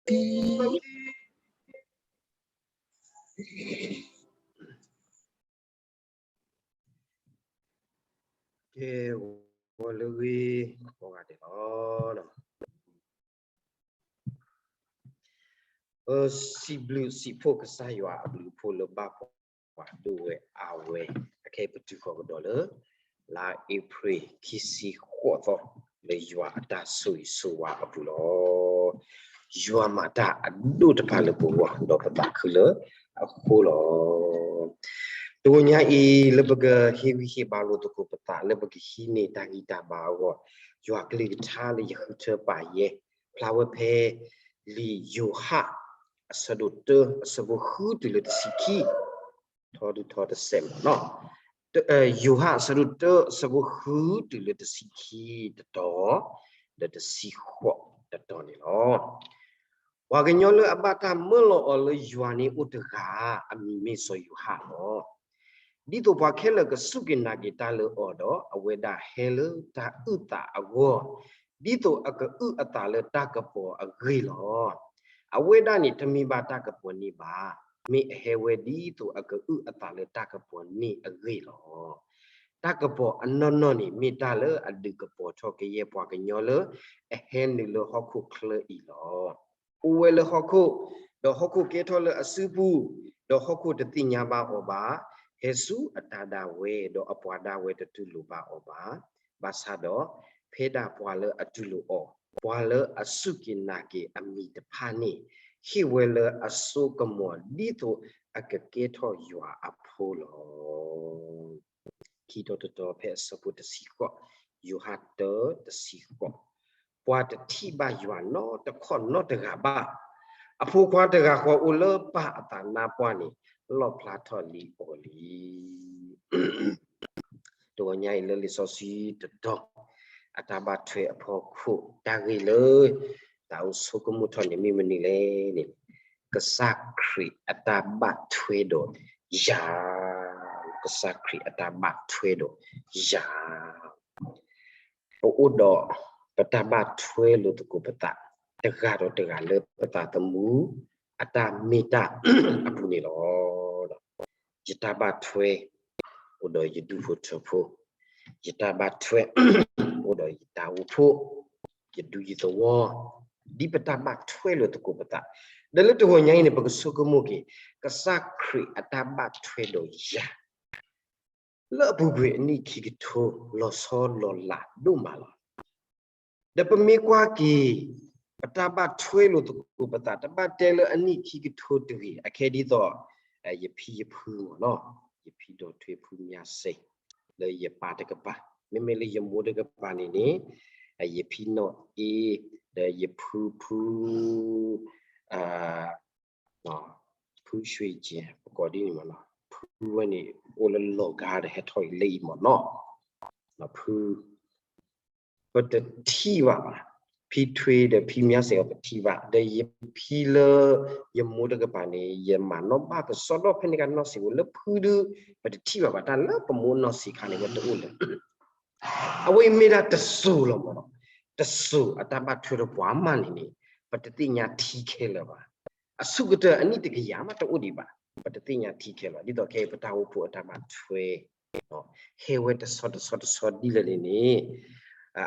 ကဲ, ဂီၤလၢအဂ့ၤကိးဂၤဒဲးလီၤ. ပစံးဘျုးစံးဖှိၣ်ကစၢ်ယွၤအဘျုးအဖှိၣ်လၢဘၣ်ပှၤဒိၣ်ဝဲအါဝဲ, အခဲအံၤပတုၤဃီၤကဒီးလၢ လါအ့ဖြ့ၣ်ခံဆံဃိးသီ လၢယွၤအတၢ်ဆိၣ်ဂ့ၤဆိၣ်ဝါအပူၤလီၤ. ယွၤမၤတၢ်အဒိၣ်တဖၣ်လၢပဂီၢ် ဒီးပသးခုလၢအဃိလီၤ. တဂီၤညါအံၤ လၢပကဟ့ၣ်ဂံၢ်ဟ့ၣ်ဘါလိာ်သကိးပသး လၢပကဟံးန့ၢ်တၢ်ဂံၢ်တၢ်ဘါအဂီၢ်, ယွၤကလုၢ်ကထါလၢယဃုထၢပာ်ယဲ ဖျါဝဲဖဲ လံာ်ယိၤဟၣ် အဆၢဒိၣ်တၢ အဆၢဖိဃုတုၤလၢတဆံခံ, ထီဒုထီတစဲးမးနီၤ. ယိၤဟၣ်အဆၢဒိၣ်တၢ အဆၢဖိဃုတုၤလၢတဆံခံတတီၤ, ဒီးတဆံဃိးတတီၤန့ၣ်လီၤ. ပှၤကညီလၢအဘၣ်တၢ်မၢလီၤအီၤလၢယွၤန့ၣ်အိၣ်တဂၤ, အမံၤမ့ၢ်စီၤယိၤဟၣ်လီၤ. ဒ်သိးပှၤခဲလၢာ်ကစူၢ်က့ၤနာ်က့ၤတၢ်လၢအီၤဒီး အဝဲဒၣ်ဟဲလၢတၢ်အုၣ်သးအဂီၢ်, ဒ်သိးအကအုၣ်အသးလၢတၢ်ကပီၤအဂ့ၢ်လီၤ. အဝဲဒၣ်န့ၣ်တမ့ၢ်ဘၣ်တၢ်ကပီၤန့ၣ်ဘၣ်, မ့ၢ်အဟဲဝဲဒ်သိးအကအုၣ်အသးလၢတၢ်ကပီၤန့ၣ်အဂ့ၢ်လီၤ. တၢ်ကပီၤအနီၢ်နီၢ်န့ၣ် မ့ၢ်တၢ်လၢအဒုးကပီၤထီၣ်ကယဲၢ်ပှၤကညီလၢအဟဲနုာ်လၢဟီၣ်ခိၣ်ချၢအံၤလီၤ. အိၣ်ဝဲလၢဟီၣ်ခိၣ်, ဒီးဟီၣ်ခိၣ်ကဲထီၣ်လၢအစုပူၤ, ဒီးဟီၣ်ခိၣ်တသ့ၣ်ညါဘၣ်အီၤဘၣ်. ဟဲဆူအတၢ်ဒၣ်ဝဲ, ဒီးအပှၤဒၣ်ဝဲတတူၢ်လိာ်ဘၣ်အီၤဘၣ်. ဘၣ်ဆၣ်ဒီး ဖဲဒၣ်ပှၤလၢအတူၢ်လိာ်အီၤ, ပှၤလၢအစူၢ်က့ၤနာ်က့ၤအမံၤတဖၣ်န့ၣ်, ဟ့ၣ်ဝဲလၢအစိကမီၤ ဒ်သိးအကကဲထီၣ်ယွၤအဖိလီၤ. ခံတီၤတတီၤဖဲအဆၢဖိတဆံဃိး, ယိၤဟၣ်တၢ တဆံဃိး, ပှၤတထံၣ်ဘၣ်ယွၤနီတခီၣ်နီတဂၤဘၣ်. အဖိခွါတဂၤဃီအိၣ်လၢပၢ်အသးနါပှၢ်န့ၣ် လီၣ်ဖျါထီၣ်လံအီၤလံ. တဂီၤညါအံၤလၢလံာ်စီဆှံတတီၤ အတၢ်ဘၣ်ထွဲအဖီခိၣ် တၢ်ဂ့ၢ်လၢ တၢ်အိၣ်ဆိကမိၣ်ထီၣ်န့ၣ်မ့ၢ်မနုၤလဲၣ်န့ၣ်, ကစၢ်ခရံာ်အတၢ်ဘၣ်ထွဲဒီးယၤ, ကစၢ်ခရံာ်အတၢ်ဘၣ်ထွဲဒီးယၤ ပအိၣ်ဒီးပတၢ်ဘၣ်ထွဲလိာ်သကိးပသး တဂၤဒီးတဂၤလၢပသးသမူ အတၢ်မ့ၢ်တၢ်အပူၤန့ၣ်လီၤ. ယတၢ်ဘၣ်ထွဲ အိၣ်ဒီးယဒူၣ်ဖိထၢဖိ, ယတၢ်ဘၣ်ထွဲ အိၣ်ဒီးယတၢ်အိၣ်ဖှိၣ်, ယဒူယသဝီ, ဒ်ပတၢ်ဘၣ်ထွဲလိာ်သကိးပသး, ဒီးလၢတဂီၤညါအံၤန့ၣ် ပကဆိကမိၣ်က့ၤ ကစၢ်ခရံာ်အတၢ်ဘၣ်ထွဲဒီးယၤ လၢအပူၤကွံာ်အနံၣ်ခံကထိ လီၤဆီလီၤလးဒိၣ်မးလီၤ. ဒီးပမ့ၢ်ကွၢ်က့ၤ ပတၢ်ဘၣ်ထွဲလိာ်သကိးပသး တဘၣ်တဲလၢအနံၣ်ခံကထိတဂ့ၤ, အခဲဒ်သိး ယဖံယဖုမ့ၢ်နီၤ, ယဖံဒီးထွဲဖုမၠါစဲး လၢယပၢ်တကပၤ, မ့မ့ၢ်လၢယမိၢ်တကပၤန့ၣ်န့ၣ် ယဖံနီၢ်အ့ ဒီးယဖုဖု ဖုရွှ့ကၠ့ ပကိးဒ်န့ၣ်မ့ၢ်နီၤ, ဖုဝဲန့ၣ် အိၣ်လၢလီၤဂာ်ဒီးဟဲထီၣ်အံၤလၢအံၤမ့ၢ်နီၤ, ဖု ပတထံၣ်ဘၣ်ဘၣ်, ဖံထွဲဒီးဖံမၠါစဲးအီၤပထံၣ်ဘၣ်, ဒီးယဖံလၢ ယမိၢ်တကပၤန့ၣ် ယမၤနီၣ်ဘၣ်ကစီဒီဖဲန့ၣ်ကနီၢ်စံးဝဲလၢဖုဒုး ပတထံၣ်ဘၣ်ဘၣ်, တၢ်လၢပမိၢ်နီၢ်စံးခါန့ၣ် ဝဲတအိၣ်လၢ အဝဲအံၤမ့ၢ်ဒၣ်တစိၤလီၤမ့ၢ်နီၤ, တစိၤအတၢ်ဘၣ်ထွဲဒီးပှၤမးန့ၣ်န့ၣ် ပတသ့ၣ်ညါထံခဲလၢာ်ဘၣ်. အဆူၣ်ကတၢၢ်အနံၣ်တကယၤမးတအိၣ်ဒံးဘၣ်, ပတသ့ၣ်ညါထံခဲလၢာ်, ဒ်သိးခဲအံၤပတၢ်အိၣ်ဖှိၣ်အတၢ်ဘၣ်ထွဲ ဟဲဝဲတဆီတဆီတဆီဒ်လဲၣ်န့ၣ်န့ၣ်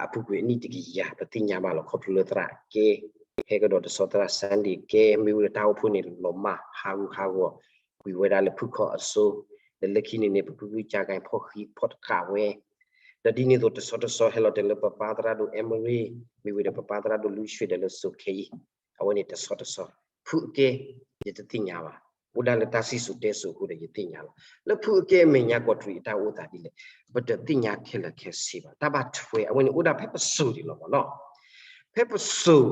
အပူၤကွံာ်အနံၣ်တကယၤ ပသ့ၣ်ညါဘၣ်လီၤ. ခီဖျိလၢသရၣ်ကဲ ဟဲကဒီးတဆီသရၣ် Sunday ကဲ မ့ၢ်ဝဲဒီးတၢ်အိၣ်ဖှိၣ်န့ၣ် လီၤမၢ်ဟးဂူာ်ဟးဂီၤ ကွံာ်ဝဲဒၣ်လၢဖုခီၣ်အစိ ဒီးလၢခံန့ၣ်န့ၣ် ပဖုဖုကၢ်ကဲဖီၣ်ဃံဖီၣ်တဃာ်ဝဲ ဒီးဒ်န့ၣ်အသိးတဆီတဆီဟဲလီၤတဲာ်လၢပပၢ်သရၣ်ဒိၣ် Emery မ့ၢ်ဝဲဒီးပပၢ်သရၣ်ဒိၣ် Louis ဒီးလၢစိၤခဲအံၤ အဝဲန့ၣ်တဆီတဆီ ဖုအကဲ ယတသ့ၣ်ညါဘၣ်, အိၣ်ဒၣ်လၢတၢ်စံၣ်စိၤတဲစိၤအဃိဒီးယသ့ၣ်ညါလီၤ. လၢဖုအကဲအမဲာ်ညါကီးတရံးအတၢ်အိၣ်သးဒ်လဲၣ် ပတသ့ၣ်ညါခဲလၢာ်ခဲဆ့ဘၣ်. တၢ်ဘၣ်ထွဲအဝဲန့ၣ်အိၣ်ဒၣ်ဖဲပစိၤဒံးလီၤမ့ၢ်နီၤ, ဖဲပစိၤ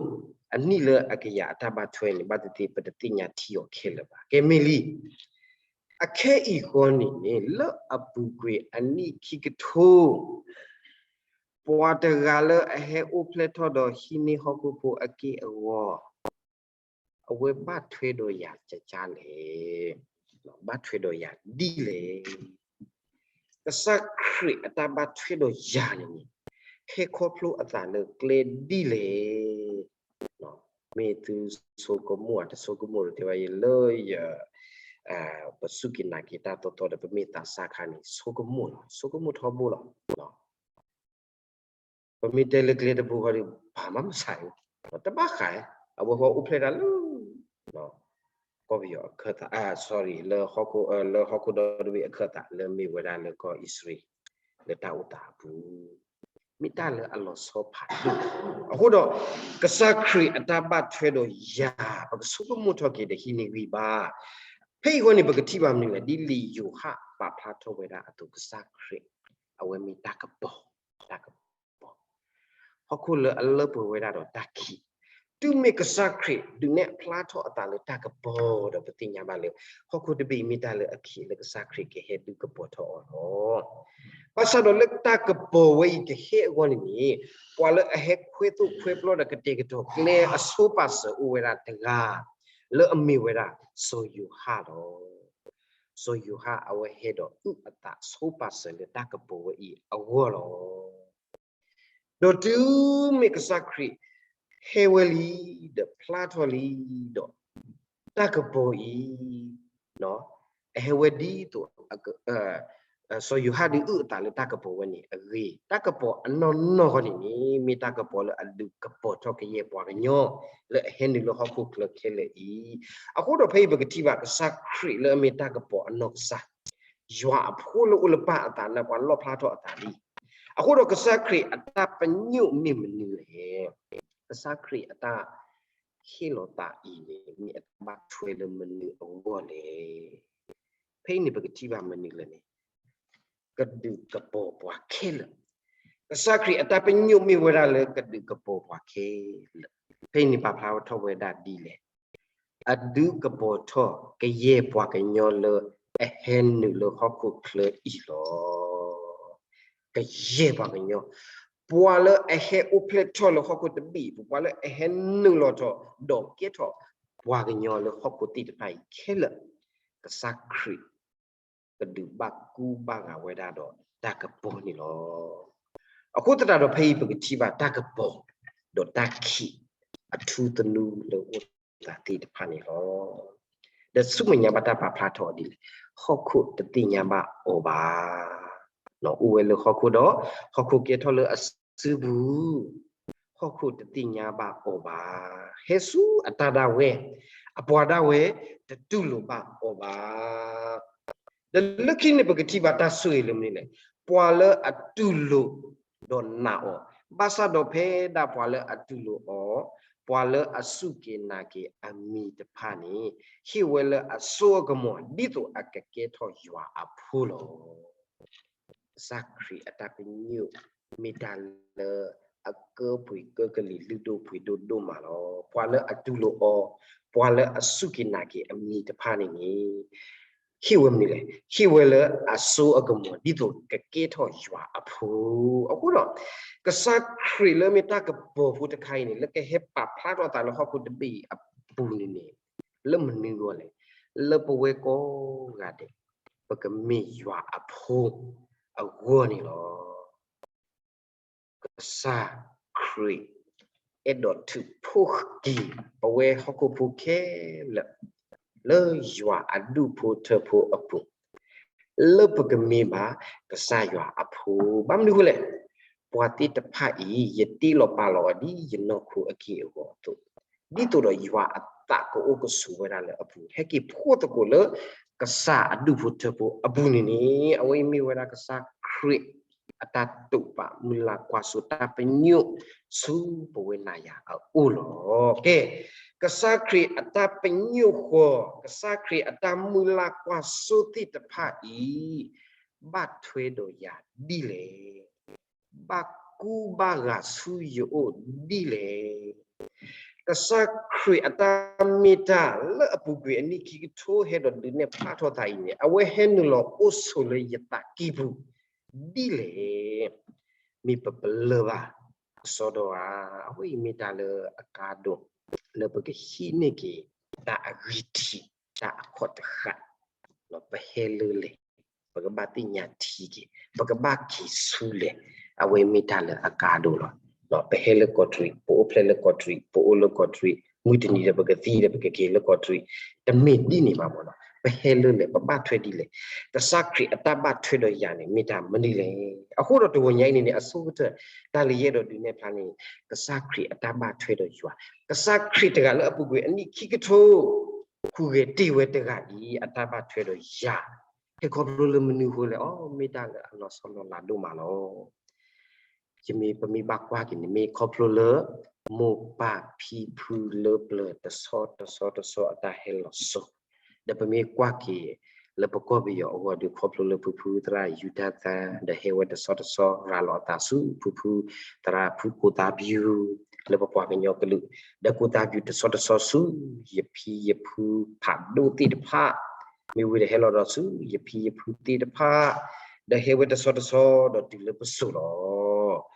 အနံၣ်လၢအကယၤအတၢ်ဘၣ်ထွဲန့ၣ် ဘၣ်သ့ၣ်သ့ၣ် ပတသ့ၣ်ညါထံအီၤခဲလၢာ်ဘၣ်. ကဲမ့ၢ်လံ အခဲအံၤဃီန့ၣ်န့ၣ် လၢအပူၤကွံာ်အနံၣ်ခံကထိ ပှၤတဂၤလၢအဟဲအိၣ်ဖျဲၣ်ထီၣ်ဒီးဟံးန့ၢ်ဟီၣ်ခိၣ်ဖိအက့ၢ်အဂီၤ အဝဲဘၣ်ထွဲဒီးယၤကကါလဲၣ်, ဘၣ်ထွဲဒီးယၤဒ်လဲၣ်. ကစၢ်ခရံာ်အတၢ်ဘၣ်ထွဲဒီးယၤန့ၣ်န့ၣ် ဟဲခီဖျိအသးလၢကျဲဒ်လဲၣ်. မ့ၢ်သုဆိကမိၣ်ဧါ တဆိကမိၣ်ဒီးတဲဘၣ်ယၤလၢယ ပစူၢ်က့ၤနာ်က့ၤတၢ်သီသီဒီး ပမ့ၢ်သးစၢ်ခါန့ၣ် ဆိကမိၣ်လီၤ, ဆိကမိၣ်ထီဘိလီၤ. ပမ့ၢ်တဲလၢကျဲတဘိဃီဒီး ဘၣ်မၤမဆါအံၤ တဘၣ်ဃး, အဝဲဃီအိၣ်ဖျဲၣ်တၢ်လၢ ကီၢ်ပယီၤအခၢၣ်သး, sorry, လၢဟီၣ်ခိၣ်ဒီတဘ့ၣ်အခၢၣ်သး လၢမ့ၢ်ဝဲဒၣ်လၢကီၢ်အံၣ်စရ့လး လၢတၢ်အိၣ်သးအပူၤ, မ့ၢ်တၢ်လၢအလီၤဆီဖးဒိၣ်. အဃိဒီး ကစၢ်ခရံာ်အတၢ်ဘၣ်ထွဲဒီးယၤ ပကဆိကမိၣ်ထီၣ်က့ၤဒီးဟံးန့ၢ်ဂံၢ်ဘါ, ဖဲအံၤဃီန့ၣ် ပကထံၣ်ဘၣ်မနုၤလဲၣ်, ဒ်လံာ်ယိၤဟၣ်ပာ်ဖျါထီၣ်ဝဲဒၣ်အသိး ကစၢ်ခရံာ် အဝဲမ့ၢ်တၢ်ကပီၤ, တၢ်ကပီၤ ဟီၣ်ခိၣ်လၢအလၢပှဲၤဝဲဒၣ်ဒီးတၢ်ခံး, တုၤမ့ၢ်ကစၢ်ခရံာ်ဒုးနဲၣ်ဖျါထီၣ်အသးလၢတၢ်ကပီၤဒီး ပသ့ၣ်ညါဘၣ်လၢ ဟီၣ်ခိၣ်တဘ့ၣ်အံၤမ့ၢ်တၢ်လၢအခံးလၢကစၢ်ခရံာ်ကဟဲဒုးကပီၤထီၣ်အီၤလီၤ. ဘၣ်ဆၣ်ဒီးလၢတၢ်ကပီၤဝဲအံၤကဟဲအဂီၢ်န့ၣ်န့ၣ်, ပှၤလၢအဟဲခွဲသိၣ်ခွဲပျီဒီးကတဲာ်ကတီၤကျဲအဆိပာ်စၢၤအိၣ်ဝဲဒၣ်တဂၤ လၢအမ့ၢ်ဝဲဒၣ် စီၤယိၤဟၣ်လီၤ. စီၤယိၤဟၣ်အဝဲဟဲဒီးအုၣ်အသးဆိပာ်စၢၤလၢတၢ်ကပီၤဝဲအံၤအဂီၢ်လီၤ. ဒီးတုၤမ့ၢ်ကစၢ်ခရံာ်ဟဲဝဲလံ ဒီးဖျါထီၣ်လံ ဒီး တၢ်ကပီၤအံၤ အဟဲဝဲဒ်သိး စီၤယိၤဟၣ်ဒုးအုၣ်အသးလၢတၢ်ကပီၤဝဲန့ၣ်အဂ့ၢ်, တၢ်ကပီၤအနီၢ်နီၢ်ဃီန့ၣ်န့ၣ် မ့ၢ်တၢ်ကပီၤလၢအဒုးကပီၤထီၣ်ကယဲၢ်ပှၤကညီလၢအဟဲနုာ်လၢဟီၣ်ခိၣ်ချၢခဲလၢာ်အံၤ. အဃိဒီးဖဲအံၤပကထံၣ်ဘၣ်ကစၢ်ခရံာ်လၢအမ့ၢ်တၢ်ကပီၤအနီၢ်ကစၢ်, ယွၤအဖိလၢအိၣ်လၢပၢ်အသးလၢပှၤလီၣ်ဖျါထီၣ်အသးလံ. အဃိဒီးကစၢ်ခရံာ်အတၢ်ပညိၣ်မ့ၢ်မနုၤလဲၣ်. ကစၢ်ခရံာ်အတၢ်ဟ့ၣ်လီၤသးအံၤန့ၣ် မ့ၢ်အတၢ်ဘၣ်ထွဲလၢမနုၤအဂီၢ်လဲၣ်. ဖဲအံၤန့ၣ်ပကထံၣ်ဘၣ်မနုၤလဲၣ်န့ၣ်, ကဒုးကပီၤပှၤခဲလၢာ်. ကစၢ်ခရံာ်အတၢ်ပညိၣ်မ့ၢ်ဝဲဒၣ်လၢကဒုးကပီၤပှၤခဲလၢာ်. ဖဲအံၤန့ၣ်ပာ်ဖျါထီၣ်ဝဲဒၣ်ဒ်လဲၣ်. အဒုးကပီၤထီၣ်ကယဲၢ်ပှၤကညီလၢအဟဲနုာ်လၢဟီၣ်ခိၣ်ချၢအံၤလီၤ. ကယဲၢ်ပှၤကညီ, ပှၤလၢအဟဲအိၣ်ဖျဲၣ်ထီၣ်လၢဟီၣ်ခိၣ်တဘ့ၣ်အပူၤ, ပှၤလၢအဟဲနုာ်လီၤထီၣ် ဒီးကဲထီၣ်ပှၤကညီလၢဟီၣ်ခိၣ်သ့ၣ်တဖၣ်အံၤခဲလၢာ်, ကစၢ်ခရံာ် ကဒုးဘၣ်ကူဘၣ်ဂာ်ဝဲဒၣ်ဒီးတၢ်ကပီၤန့ၣ်လီၤ. အဃိသတးဒီးဖဲအံၤပကထံၣ်ဘၣ်တၢ်ကပီၤ ဒီးတၢ်ခံး အထူသနူလၢအိၣ်သးသ့ၣ်တဖၣ်န့ၣ်လီၤ. ဒီးဆူမဲာ်ညါဘၣ်တၢ်ပာ်ဖျါထီၣ်အီၤဒ်လဲၣ်, ဟီၣ်ခိၣ်တသ့ၣ်ညါဘၣ်အီၤဘၣ်. အိၣ်ဝဲလၢဟီၣ်ခိၣ်ဒီး ဟီၣ်ခိၣ်ကဲထီၣ်လၢအစုပူၤ, ဟီၣ်ခိၣ်တသ့ၣ်ညါဘၣ်အီၤဘၣ်. ဟဲဆူအတၢ်ဒၣ်ဝဲ, အပှၤဒၣ်ဝဲတတူၢ်လိာ်ဘၣ်အီၤဘၣ်. ဒီးလၢခံန့ၣ်ပကထံၣ်ဘၣ်တၢ်ဆိၣ်ဂ့ၤလၢမနုၤလဲၣ်, ပှၤလၢအတူၢ်လိာ်ဒီးနာ်အီၤ, ဘၣ်ဆၣ်ဒီးဖဲဒၣ်ပှၤလၢအတူၢ်လိာ်အီၤ, ပှၤလၢအစူၢ်က့ၤနာ်က့ၤအမံၤတဖၣ်န့ၣ်, ဟ့ၣ်ဝဲလၢအစိအကမီၤ ဒ်သိးအကကဲထီၣ်ယွၤအဖိလီၤ. ကစၢ်ခရံာ်အတၢ်ပညိၣ်မ့ၢ်တၢ်လၢအကၢပှ့ၤကၢကလံၤလုၢ်ဒိၣ်ပှ့ၤဒိၣ်ဒိၣ်မးလီၤ. ပှၤလၢအတူၢ်လိာ်အီၤ, ပှၤလၢအစူၢ်က့ၤနာ်က့ၤအမံၤတဖၣ်န့ၣ်န့ၣ်, ဟ့ၣ်ဝဲမနုၤလဲၣ်, ဟ့ၣ်ဝဲလၢအစိအကမီၤ ဒ်သိးကကဲထီၣ်ယွၤအဖိ. အဃိဒီး ကစၢ်ခရံာ်လၢမ့ၢ်တၢ်ကပီၤဖိတခါအံၤန့ၣ် လၢကဟဲပာ်ဖျါထီၣ်သးလၢဟီၣ်ခိၣ်တဘ့ၣ်အံၤအပူၤန့ၣ်န့ၣ်, လၢမနုၤအဂီၢ်လဲၣ်, လၢပဝဲကိးဂၤဒဲး ပကမ့ၢ်ယွၤအဖိအဂီၢ်န့ၣ်လီၤ. ကစၢ်ခရံာ် အဲၣ်ဒိးထုးဖှိၣ်က့ၤ ပဝဲဟီၣ်ခိၣ်ဖိခဲလၢာ် လၢယွၤအဒူၣ်ဖိထၢဖိအပူၤ, လၢပကမ့ၢ်ဘၣ်ကစၢ်ယွၤအဖိ, ဘၣ်မနုၤအဃိလဲၣ်, ပှၤသ့ၣ်တဖၣ်အံၤ ယတ့လီၤပာ်လီၤအီၤဒ်ယနီၢ်ခိအက့ၢ်အဂီၤအသိး, ဒ်သိးဒီးယွၤအသးကအိၣ်ကဆိးဝဲဒၣ်လၢအပူၤ, ဟဲက့ၤဖှိၣ်သကိးလၢကစၢ်အဒူၣ်ဖိထၢဖိအပူၤန့ၣ်န့ၣ်, အဝဲအံၤမ့ၢ်ဝဲဒၣ်ကစၢ်ခရံာ် အတၢ်တိာ်ပာ်မုၢ်လၢ်ကွၢ်စိတၢ်ပညိၣ် ဆူပဝဲနၤယၤအအိၣ်လီၤ. ကဲ, ကစၢ်ခရံာ်အတၢ်ပညိၣ်ဃီ, ကစၢ်ခရံာ်အတၢ်မုၢ်လၢ်ကွၢ်စိသ့ၣ်တဖၣ်အံၤ ဘၣ်ထွဲဒီးယၤဒ်လဲၣ်. ဘၣ်ကူဘၣ်ဂာ်ဆူယအိၣ်ဒ်လဲၣ်. ကစၢ်ခရံာ်အတၢ်မ့ၢ်တၢ်လၢအပူၤကွံာ်အနံၣ်ခံကထိဟဲဒီးဒုးနဲၣ်ဖျါထီၣ်သးအံၤန့ၣ်, အဝဲဟဲနုာ်လီၤအိၣ်ဆိးလၢယသးကံၢ်ပူၤဒ်လဲၣ်. မ့ၢ်ပပလၢၢ်ဘၣ်ကစီဒီဧါ. အဝဲအံၤမ့ၢ်တၢ်လၢအကါဒိၣ် လၢပကဟံးန့ၢ်က့ၤတၢ်အဂံၢ်ထံး တၢ်အခီၣ်တဃာ်, ပဟဲလၢလဲၣ်, ပကဘၣ်သ့ၣ်ညါထံက့ၤ, ပကဘၣ်က့ၤဆူလဲၣ်, အဝဲမ့ၢ်တၢ်လၢအကါဒိၣ်လီၤ. ပဟဲလၢကီးတရံး, ပအိၣ်ဖျဲၣ်လၢကီးတရံး, ပအိၣ်လၢကီးတရံး မုၢ်တနံၤဒီးပကသံဒီးပကက့ၤလၢကီးတရံး, တမ့ၢ်ဒ်န့ၣ်ဘၣ်မ့ၢ်နီၤ. ပဟဲလၢလဲၣ်, ပဘၣ်ထွဲဒ်လဲၣ်, ကစၢ်ခရံာ်အတၢ်ဘၣ်ထွဲဒီးယၤန့ၣ် မ့ၢ်တၢ်မနုၤလဲၣ်. အဃိဒီးတဂီၤညါအံၤန့ၣ်န့ၣ် အဆိကတၢၢ် တၢ်လၢယအဲၣ်ဒိးဒုးနဲၣ်ဖျါန့ၣ် ကစၢ်ခရံာ်အတၢ်ဘၣ်ထွဲဒီးယွၤ, ကစၢ်ခရံာ်တဂၤလၢအပူၤကွံာ်အနံၣ်ခံကထိ ဟူးဂဲၤတ့ၢ်ဝဲတဂၤအံၤ အတၢ်ဘၣ်ထွဲဒီးယၤ ဟဲခီဖျိလၢမနုၤအဃိလဲၣ်. အီ မ့ၢ်တၢ်လၢအလီၤဆီလီၤလးဒိၣ်မးလီၤ. ယမ့ၢ် ပမ့ၢ်ဘၣ်ကွၢ်က့ၤန့ၣ် မ့ၢ်ခီဖျိလၢ မိၢ်ပၢ်ဖံဖုလၢပျၢၤတဆီတဆီတဆီအတၢ်ဟဲလီၤစိၤ, ဒီးပမ့ၢ်ကွၢ်က့ၤ လၢပကီၢ်ပယီၤအဂီၢ်ဒီး ခီဖျိလၢဖုဖုသရၣ်ယူဒၤသၢ ဒီးဟဲဝဲတဆီတဆီ ရၤလီၤအသးဆူ ဖုဖုသရၣ်ဖုကိးသးပူၤ လၢပပှၤကညီကလုာ်, ဒီးကိးသးပူၤတဆီတဆီဆူ ယဖံယဖုဖးဒိၣ်သ့ၣ်တဖၣ် မ့ၢ်ဝံၤဒီးဟဲလီၤဒီးဆူ ယဖံယဖုသ့ၣ်တဖၣ်, ဒီးဟဲဝဲတဆီတဆီဒီးတုၤလၢပစိၤလီၤ.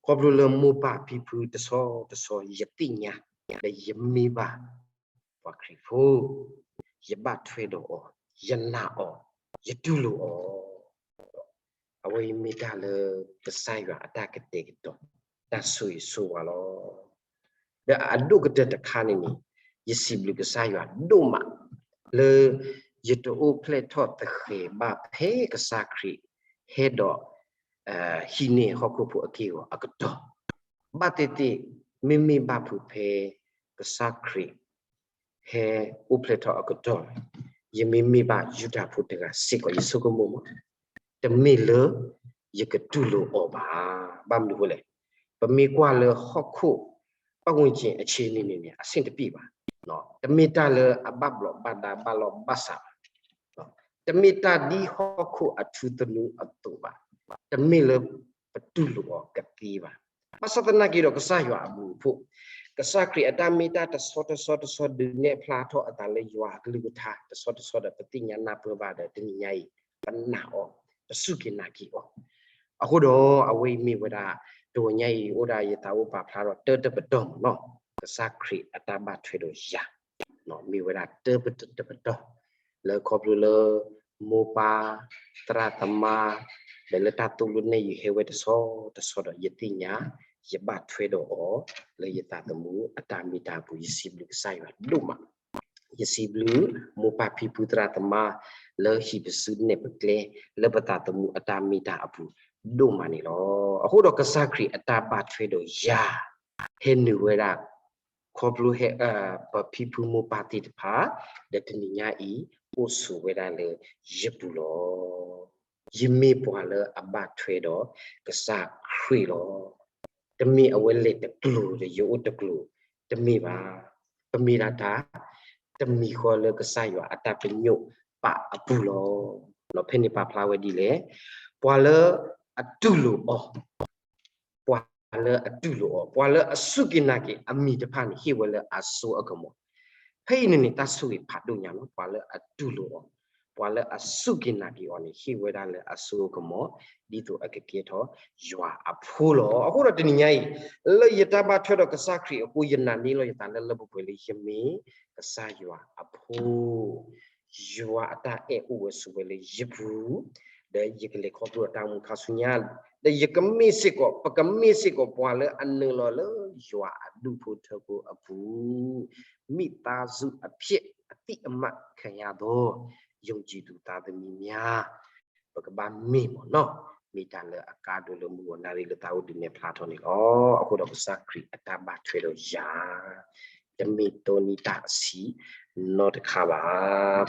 ခီဖျိလၢမိၢ်ပၢ်ဖံဖုတဆီတဆီ ယသ့ၣ်ညါ ဒီးယမ့ၢ်ဘၣ်ပှၤခရံာ်ဖိ, ယဘၣ်ထွဲဒီးအီၤ, ယနာ်အီၤ, ယတူၢ်လိာ်အီၤ. အဝဲအံၤမ့ၢ်တၢ်လၢကစၢ်ယွၤအတၢ်ကတဲာ်ကတီၤ တၢ်ဆိၣ်ဂ့ၤဆိၣ်ဝါလီၤ. ဒီးအဒိၣ်ကတၢၢ်တခါန့ၣ်န့ၣ် ယစံးဘျုးကစၢ်ယွၤဒိၣ်မး လၢ ယတအိၣ်ဖျဲၣ်ထီၣ်သဃဲၤဘၣ်ဖဲကစၢ်ခရံာ် ဟဲဒီး ဟံးန့ၢ်ဟီၣ်ခိၣ်ဖိအက့ၢ်အဂီၤအကတီၢ်, ဘၣ်သ့ၣ်သ့ၣ် မ့မ့ၢ်ဘၣ်ဖုးဖဲ ကစၢ်ခရံာ် ဟဲအိၣ်ဖျဲၣ်ထီၣ်အကတီၢ်, ယမ့မ့ၢ်ဘၣ်ယူဒၤဖိတဂၤစ့ၢ်ကီး ယဆိကမိၣ်မး တမ့ၢ်လၢ ယကတူၢ်လိာ်အီၤဘၣ်. ဘၣ်မနုၤအဃိလဲၣ်, ပမ့ၢ်ကွၢ်လၢဟီၣ်ခိၣ် ပတ်ဝန်းကျင် အဆ့န့ၣ်န့ၣ်န့ၣ် အဆင်တပြေပါ. တမ့ၢ်တၢ်လၢအဘၣ်ဘျီးဘၣ်ဒါဘၣ်လီၢ်ဘၣ်စးဘၣ်. တမ့ၢ်တၢ်ဒ်ဟီၣ်ခိၣ်အထူသနူအသိးဘၣ်. တမ့ၢ်လၢပတူၢ်လိာ်အီၤကသ့ဘၣ်. ဘၣ်ဆၣ်သနာ်က့ဒီးကစၢ်ယွၤအဘျုးအဖှိၣ်, ကစၢ်ခရံာ်အတၢ်မ့ၢ်တၢ်တဆီတဆီတဆီဒုးနဲၣ်ဖျါထီၣ်အသးလၢယွၤအကလုၢ်ကထါ တဆီတဆီဒီးပသ့ၣ်ညါနၢ်ပၢၢ်ဘၣ်ဒီးတနံၤညါအံၤ ပနာ်အီၤ, ပစူၢ်က့ၤနာ်က့ၤအီၤ. အဃိဒီးအဝဲအံၤမ့ၢ်ဝဲဒၣ် တဂီၤညါအံၤအိၣ်ဒၣ်ယသးအိၣ်ပာ်ဖျါဒီးတၢတပတီၢ်မ့ၢ်နီၤ, ကစၢ်ခရံာ်အတၢ်ဘၣ်ထွဲဒီးယၤ မ့ၢ်ဝဲဒၣ်တၢတပတီၢ် လၢခီဖျိလၢ မိၢ်ပၢ် သရၣ်သမါ ဒီးလၢတၢ်သိၣ်လိနဲၣ်ယုာ်ဟဲဝဲတဆီတဆီဒီး ယသ့ၣ်ညါ ယဘၣ်ထွဲဒီးအီၤ လၢယသးသမူအတၢ်မ့ၢ်တၢ်အပူၤ ယစံးဘျုးကစၢ်ယွၤဒိၣ်မး. ယစံးဘျုးမိၢ်ပၢ်ဖံဖုသရၣ်သမါ လၢဟံၣ်ပစုနဲၣ်ပကျဲ လၢပသးသမူအတၢ်မ့ၢ်တၢ်အပူၤဒိၣ်မးန့ၣ်လီၤ. အဃိဒီးကစၢ်ခရံာ်အတၢ်ဘၣ်ထွဲဒီးယၤ ဟဲနုာ်ဝဲဒၣ် ခီဖျိဟဲ ပဖံဖုမိၢ်ပၢ်သ့ၣ်တဖၣ် ဒီးတနံၤညါအံၤ အိၣ်ဆိးဝဲဒၣ်လၢယပူၤလီၤ. ယမ့ၢ်ပှၤလၢအဘၣ်ထွဲဒီးကစၢ်ခရံာ်လီၤ. တမ့ၢ်အဝဲလဲၤတကျိၤဒီးယအိၣ်တကျိၤ, တမ့ၢ်ဘၣ်. ပမ့ၢ်ဒၣ်တၢ် တမံၤဃီလၢကစၢ်ယွၤအတၢ်ပညိၣ်ပာ်အပူၤလီၤ. ဖဲန့ၣ်ပာ်ဖျါဝဲဒ်လဲၣ်, ပှၤလၢအတူၢ်လိာ်အီၤ ပှၤလၢအတူၢ်လိာ်အီၤ, ပှၤလၢအစူၢ်က့ၤနာ်က့ၤအမံၤတဖၣ်န့ၣ် ဟ့ၣ်ဝဲလၢအစိအကမီၤ. ဖဲအံၤန့ၣ်န့ၣ် တၢ်ဆိၣ်ဂ့ၤဖးဒိၣ်ညါလီၤ. ပှၤလၢအတူၢ်လိာ်အီၤ, ပှၤလၢအစူၢ်က့ၤနာ်က့ၤအီၤန့ၣ် ဟ့ၣ်ဝဲဒၣ်လၢအစိအကမီၤ ဒ်သိးအကကဲထီၣ်ယွၤအဖိလီၤ. အဃိဒီးတနံၤညါအံၤ လၢယတၢ်ဘၣ်ထွဲဒီးကစၢ်ခရံာ်အဃိ ယနာ်န့ၢ်လီၤယသးလၢလၢပှဲၤပှဲၤလၢယမ့ၢ်ကစၢ်ယွၤအဖိ ယွၤအတၢ်အဲၣ်အိၣ်ဝဲဆိးဝဲလၢယပူၤ, ဒီးယကလဲၤခီဖျိအတၢ်အိၣ်မူခါဆူညါ, ဒီးယကမ့ၢ်စ့ၢ်ကီး, ပကမ့ၢ်စ့ၢ်ကီးပှၤလၢအနုာ်လီၤလၢယွၤအဒူၣ်ဖိထၢဖိအပူၤ, မိသားစုအဖြစ် အသိအမှတ်ခံရသော ယုံကြည်သူသားသမီးများ ပကဘၣ်မ့ၢ်မ့ၢ်နီၤ, မ့ၢ်တၢ်လၢအကါဒိလၢမုၢ်ဂီၤနၣ်ရံၣ်လၢသးအိၣ်ဒုးနဲၣ်ဖျါထီၣ်န့ၣ်လီၤ. အဃိဒီးကစၢ်ခရံာ်အတၢ်ဘၣ်ထွဲဒီးယၤ တမ့ၢ်တိၢ်နီၣ်တၢ်ဆံးနီတခါဘၣ်.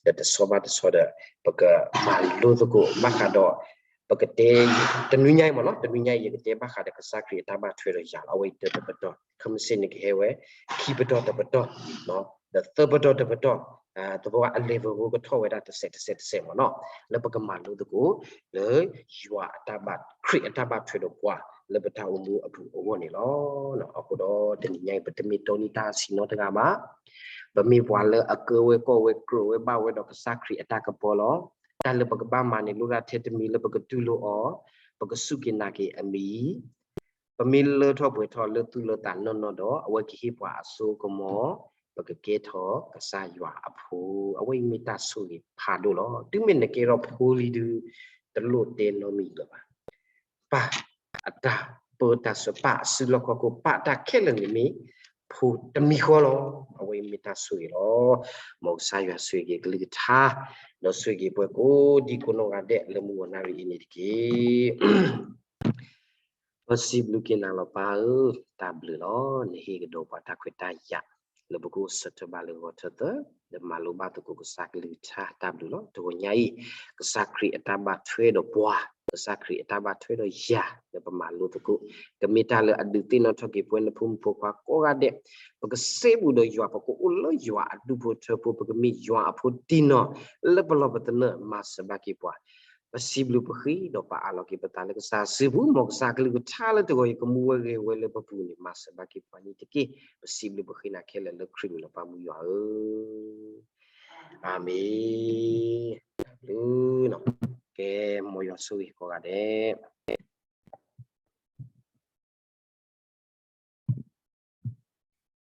ဒီးတဆီဘၣ်တဆီဒီး ပကမၤလိသကိးဘၣ်ဃးဒီး ပကတဲ တနွံညါအံၤမ့ၢ်နီၤ, တနွံညါအံၤ ယကတဲဘၣ်ဃးဒီးကစၢ်ခရံာ်အတၢ်ဘၣ်ထွဲဒီးယၤလီၤ. အဝဲအံၤတၢတပတီၢ်, ခဲမုၢ်ဆ့ၣ်န့ၣ်ကဟဲဝဲ ခံပတီၢ်တပတီၢ် ဒီးသၢပတီၢ်တပတီၢ်, သပှၢ်အ level ကထီၣ်ဝဲဒၣ်တစဲးတစဲးတစဲးမ့ၢ်နီၤ, လၢပကမၤလိသကိး လၢယွၤအတၢ်ဘၣ် ခရံာ်အတၢ်ဘၣ်ထွဲဒီးပှၤ လၢပတၢ်အိၣ်မူအပူၤအဂီၢ်န့ၣ်လီၤ. အဃိဒီးတနံၤညါအံၤ ပတမ့ၢ်တိၢ်နီၣ်တၢ်ဆံးနီတဂၤဘၣ်. ပမ့ၢ်ပှၤလၢအကၢဝဲကိးဝဲကြၢးဝဲဘၣ်ဝဲဒီးကစၢ်ခရံာ်အတၢ်ကပီၤလီၤ. တၢ်လၢပကဘၣ်မၤန့ၣ် လိၣ်ဒၣ်ထဲတမံၤလၢပကတူၢ်လိာ်အီၤ, ပကစူၢ်က့ၤနာ်က့ၤအမံၤ ပမ့ၢ်လၢထီၣ်ပှဲၤထီၣ်လၢသူၣ်လၢသးနီၢ်နီၢ်ဒီး အဝဲကဟ့ၣ်ပှၤအစိအကမီၤ, ပကကဲထီၣ်ကစၢ်ယွၤအဖိ, အဝဲအံၤမ့ၢ်တၢ်ဆိၣ်ဂ့ၤဖးဒိၣ်လီၤ. တုၤမ့ၢ်နကဲထီၣ်ဖိလံဒုး တလိၣ်တဲနီတမံၤလၢၤဘၣ်. ပၢ်အတၢ်ပၢတၢ်ဆှၢ ပၢ်အစုလီၢ်ခီၣ်ခိၣ် ပၢ်တၢ်ခဲလၢာ်န့ၣ်မ့ၢ် ဖိတမံၤဃီလီၤ. အဝဲအံၤမ့ၢ်တၢ်ဆိၣ်ဂ့ၤလီၤ. မ်ကစၢ်ယွၤဆိၣ်ဂ့ၤက့ၤကလုၢ်ကထါ, ဒီးဆိၣ်ဂ့ၤက့ၤပှၤကိးဒံကိးနီၢ်ဂၤဒဲးလၢမုၢ်ဂီၤနၣ်ရံၣ်အံၤန့ၣ်တက့ၢ်. ပစံးဘျုးက့ၤနၤလီၤပၢ်ဧၢ, တၢ်ဘျုးလီၤ. နဟ့ၣ်ကဒီးပှၤတၢ်ခွဲးတၢ်ယာ် လၢပကအိၣ်ဆၢထၢၣ်ဘၣ်လၢဂီၤထၢသၢ, ဒီးမၤလိဘၣ်သကိးကစၢ်ကလုၢ်ကထါတၢ်ဘျုးလီၤ. တဂီၤညါအံၤ, ကစၢ်ခရံာ်အတၢ်ဘၣ်ထွဲဒီးပှၤ, ကစၢ်ခရံာ်အတၢ်ဘၣ်ထွဲဒီးယၤ လၢပမၤလိသကိး, ကမ့ၢ်တၢ်လၢအဒုးသ့ၣ်နီၣ်ထီၣ်က့ၤပဝဲနဖိမုၣ်ဖိခွါကိးဂၤဒဲး, ပကစဲဘူးဒီးယွၤ, ပကအိၣ်လၢယွၤအဒူၣ်ဖိထၢဖိ, ပကမ့ၢ်ယွၤအဖိတံၢ်နီၢ် လၢပလီၢ်ပသနၢၣ် မၤစၢၤဘၣ်က့ၤပှၤ ပစံးဘျုးပဃ့ဒီးပအၢၣ်လီၤက့ၤပသးလၢကစၢ်ယွၤအစုပူၤ, မ်ကစၢ်ကလုၢ်ကထါလၢတဂီၤအံၤ ကမူဝဲဂဲၤဝဲလၢပပူၤန့ၣ် မၤစၢၤဘၣ်က့ၤပှၤန့ၣ်တက့ၢ်. ပစံးဘျုးပဃ့နၤခဲလၢာ်လၢခရံာ်မံၤလီၤ ပၢ်မုၢ်ယွၤဧၢ, အၤမ့ၣ်. ကဲ, မ်ယွၤဆိၣ်ဂ့ၤကိးဂၤဒဲး.